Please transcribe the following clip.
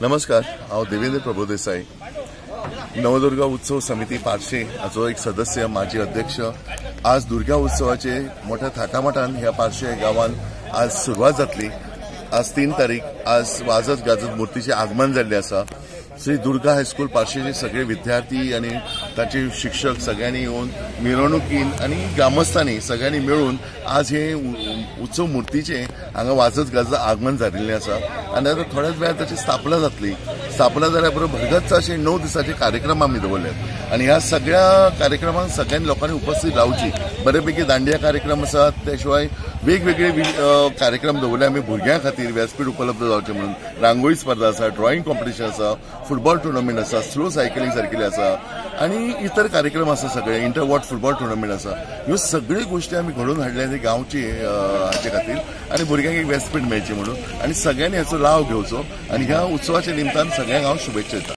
नमस्कार, हांव देवेंद्र प्रभुदेसाई, नवदुर्गा उत्सव समिती पार्से हाचो एक सदस्य, माजी अध्यक्ष। आज दुर्गा उत्सवाचे मोठ्या थाटामाटान ह्या पार्से गांवान आज सुरवात जातली। आज 3 तारीख, आज वाजत गाजत मूर्तीचे आगमन जाल्लें आसा। श्री दुर्गा हायस्कूल पार्सेचे सगळे विद्यार्थी आनी ताचे शिक्षक सगळ्यांनी येवन मिरवणुकीन आनी ग्रामस्थांनी सगळ्यांनी मेळून आज हे उत्सव मूर्तीचे हांगा वाजत गाजत आगमन जाल्लें आसा। आनी आतां थोड्याच वेळार ताची स्थापना जातली। स्थापना जाल्या बरोबर भरगच्च अशे 9 दिसाचे कार्यक्रम आमी दवरल्यात आनी ह्या सगळ्या कार्यक्रमांक सगळ्यांनी लोकांनी उपस्थित रावची। बरेपैकी दांडिया कार्यक्रम आसात, त्या शिवाय वेगवेगळे कार्यक्रम दवरले आमी भुरग्यां खातीर व्यासपीठ उपलब्ध जावचें म्हणून। रांगोळी स्पर्धा आसा, ड्रॉइंग कॉम्पिटिशन आसा, फुटबॉल टुर्नामेंट आसा, स्लो सायकलिंग सारकिल्ले आसा आनी इतर कार्यक्रम आसा। सगळे इंटरवॉर्ड फुटबॉल टुर्नामेंट आसा। ह्यो सगळ्यो गोश्टी आमी घडोवन हाडल्या आनी गांवची हाचे खातीर आनी भुरग्यांक एक व्यासपीठ मेळचें म्हणून आनी सगळ्यांनी हाचो लाव घेवचो आनी ह्या उत्सवाच्या निमतान सगळ्यांक हांव शुभेच्छा दिता।